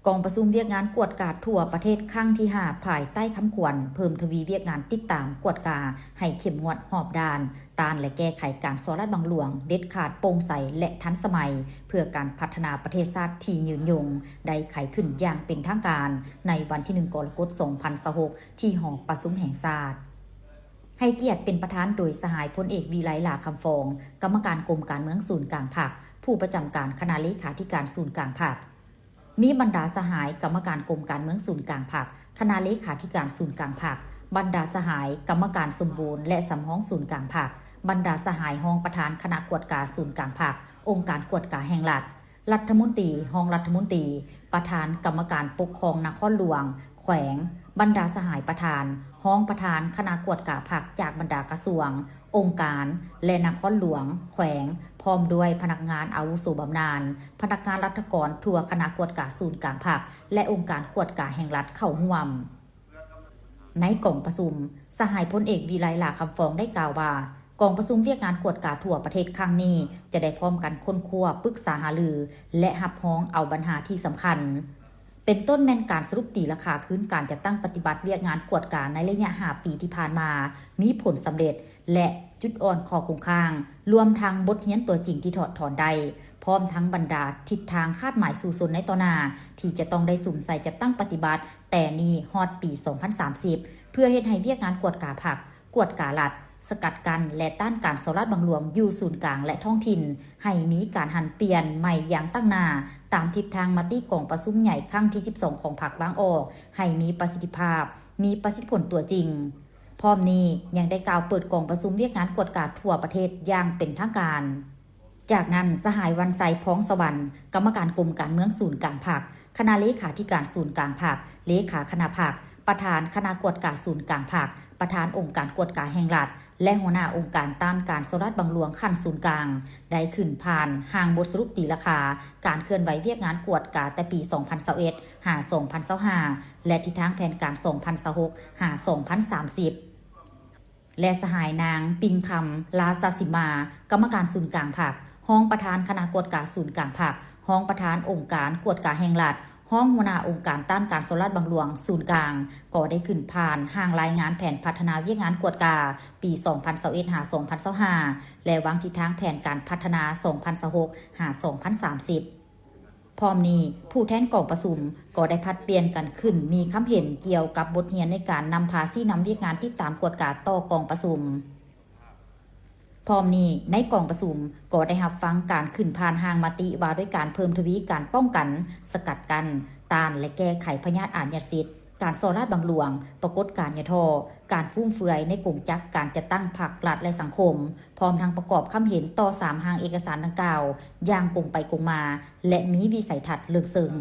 ກອງປະຊຸມວຽກງານກວດກາທົ່ວປະເທດຄັ້ງທີຫ້າ ພາຍໃຕ້ຄຳຂວັນ ເພີ່ມທະວີວຽກງານຕິດຕາມກວດກາໃຫ້ເຂັ້ມງວດຮອບດ້ານ, ຕ້ານ ແລະ ແກ້ໄຂການສໍ້ລາດບັງຫຼວງ, ເດັດຂາດ, ໂປ່ງໃສ ແລະ ທັນສະໄໝ ເພື່ອການພັດທະນາປະເທດຊາດທີ່ຍືນຍົງ ໄດ້ໄຂຂຶ້ນຢ່າງເປັນທາງການ ໃນວັນທີໜຶ່ງ ກໍລະກົດ ສອງພັນຊາວຫົກ ທີ່ຫໍປະຊຸມແຫ່ງຊາດ. ໃຫ້ກຽດເປັນປະທານໂດຍສະຫາຍພົນເອກ ວິໄລ ຫຼ້າຄຳຟອງ, ກຳມະການກົມການເມືອງສູນກາງພັກ, ຜູ້ປະຈຳການຄະນະເລຂາທິການສູນກາງພັກ. ມີບັນດາສະຫາຍກຳມະການກົມການເມືອງສູນກາງພັກ, ຄະນະເລຂາທິການສູນກາງພັກ, ບັນດາສະຫາຍກຳມະການສົມບູນ ແລະ ສຳຮອງສູນກາງພັກ, ບັນດາສະຫາຍຮອງປະທານຄະນະກວດກາສູນກາງພັກ, ອົງການກວດກາແຫ່ງລັດ, ລັດຖະມົນຕີ, ຮອງລັດຖະມົນຕີ, ປະທານກຳມະການປົກຄອງນະຄອນຫຼວງ, ແຂວງ, ບັນດາສະຫາຍປະທານ, ຮອງປະທານຄະນະກວດກາພັກຈາກບັນດາກະຊວງ, ອົງການ ແລະ ນະຄອນຫຼວງ, ແຂວງ, ພ້ອມດ້ວຍພະນັກງານອາວຸໂສບຳນານ, ພະນັກງານລັດຖະກອນທົ່ວຄະນະກວດກາສູນກາງພັກ ແລະ ອົງການກວດກາແຫ່ງລັດເຂົ້າຮ່ວມ. ໃນກອງປະຊຸມ, ສະຫາຍພົນເອກ ວິໄລ ຫຼ້າຄຳຟອງ ໄດ້ກ່າວວ່າ ກອງປະຊຸມວຽກງານກວດກາທົ່ວປະເທດຄັ້ງນີ້ ຈະໄດ້ພ້ອມກັນຄົ້ນຄວ້າ, ປຶກສາຫາລື ແລະ ຮັບຮອງເອົາບັນຫາທີ່ສຳຄັນ ເປັນຕົ້ນແມ່ນການສະຫຼຸບຕີລາຄາຄືນການຈັດຕັ້ງປະຕິບັດວຽກງານກວດກາໃນໄລຍະຫ້າປີທີ່ຜ່ານມາ ມີຜົນສຳເລັດ ແລະ ຈຸດອ່ອນຂໍ້ຄົງຄ້າງ, ລວມທັງບົດຮຽນຕົວຈິງທີ່ຖອດຖອນໄດ້, ພ້ອມທັງບັນດາທິດທາງຄາດໝາຍສູ້ຊົນໃນຕໍ່ໜ້າ ທີ່ຈະຕ້ອງໄດ້ສຸມໃສ່ຈັດຕັ້ງປະຕິບັດແຕ່ນີ້ຮອດປີສອງພັນສາມສິບ ເພື່ອເຮັດໃຫ້ວຽກງານກວດກາພັກ, ກວດກາລັດ, ສະກັດກັ້ນ ແລະ ຕ້ານການສໍ້ລາດບັງຫຼວງຢູ່ສູນກາງ ແລະ ທ້ອງຖິ່ນ ໃຫ້ມີການຫັນປ່ຽນໃໝ່ຢ່າງຕັ້ງໜ້າ, ຕາມທິດທາງມະຕິກອງປະຊຸມໃຫຍ່ຄັ້ງທີສິບສອງຂອງພັກວາງອອກ, ໃຫ້ມີປະສິດທິພາບ, ມີປະສິດຜົນຕົວຈິງ. ພ້ອມນີ້ຍັງໄດ້ກ່າວເປີດກອງປະຊຸມວຽກງານກວດກາທົ່ວປະເທດຢ່າງເປັນທາງການ. ຈາກນັ້ນ, ສະຫາຍ ວັນໄຊ ພອງສະຫວັນ, ກຳມະການກົມການເມືອງສູນກາງພັກ, ຄະນະເລຂາທິການສູນກາງພັກ, ເລຂາຄະນະພັກ, ປະທານຄະນະກວດກາສູນກາງພັກ, ປະທານອົງການກວດກາແຫ່ງລັດ ແລະ ຫົວໜ້າອົງການຕ້ານການສໍ້ລາດບັງຫຼວງຂັ້ນສູນກາງ ໄດ້ຂຶ້ນຜ່ານຮ່າງບົດສະຫຼຸບຕີລາຄາການເຄື່ອນໄຫວວຽກງານກວດກາແຕ່ປີສອງພັນຊາວເອັດ ຫາ ສອງພັນຊາວຫ້າ ແລະ ທິດທາງແຜນການສອງພັນຊາວຫົກ ຫາ ສອງພັນສາມສິບ ແລະ ສະຫາຍນາງ ປິງຄຳ ລາຊະສິມາ, ກຳມະການສູນກາງພັກ, ຮອງປະທານຄະນະກວດກາສູນກາງພັກ, ຮອງປະທານອົງການກວດກາແຫ່ງລັດ, ຮອງຫົວໜ້າອົງການຕ້ານການສໍ້ລາດບັງຫຼວງສູນກາງ ກໍໄດ້ຂຶ້ນຜ່ານຮ່າງລາຍງານແຜນພັດທະນາວຽກງານກວດກາປີສອງພັນຊາວເອັດ ຫາ ສອງພັນຊາວຫ້າ ແລະ ວາງທິດທາງແຜນການພັດທະນາສອງພັນຊາວຫົກ ຫາ ສອງພັນສາມສິບ. ພ້ອມນີ້, ຜູ້ແທນກອງປະຊຸມກໍໄດ້ຜັດປ່ຽນກັນຂຶ້ນມີຄຳເຫັນກ່ຽວກັບບົດຮຽນໃນການນຳພາຊີ້ນຳວຽກງານຕິດຕາມກວດກາຕໍ່ກອງປະຊຸມ. ພ້ອມນີ້, ໃນກອງປະຊຸມກໍໄດ້ຮັບຟັງການຂຶ້ນຜ່ານຮ່າງມະຕິວ່າດ້ວຍການເພີ່ມທະວີການປ້ອງກັນ, ສະກັດກັ້ນ, ຕ້ານ ແລະ ແກ້ໄຂພະຍາດອາຍາສິດ, ການສໍ້ລາດບັງຫຼວງ, ປາກົດການຫຍໍ້ທໍ້, ການຟຸມເຟືອຍໃນກົງຈັກການຈັດຕັ້ງພັກ, ລັດ ແລະ ສັງຄົມ, ພ້ອມທັງປະກອບຄຳເຫັນຕໍ່ສາມຮ່າງເອກະສານດັ່ງກ່າວຢ່າງກົງໄປກົງມາ ແລະ ມີວິໄສທັດເລິກເຊິ່ງ.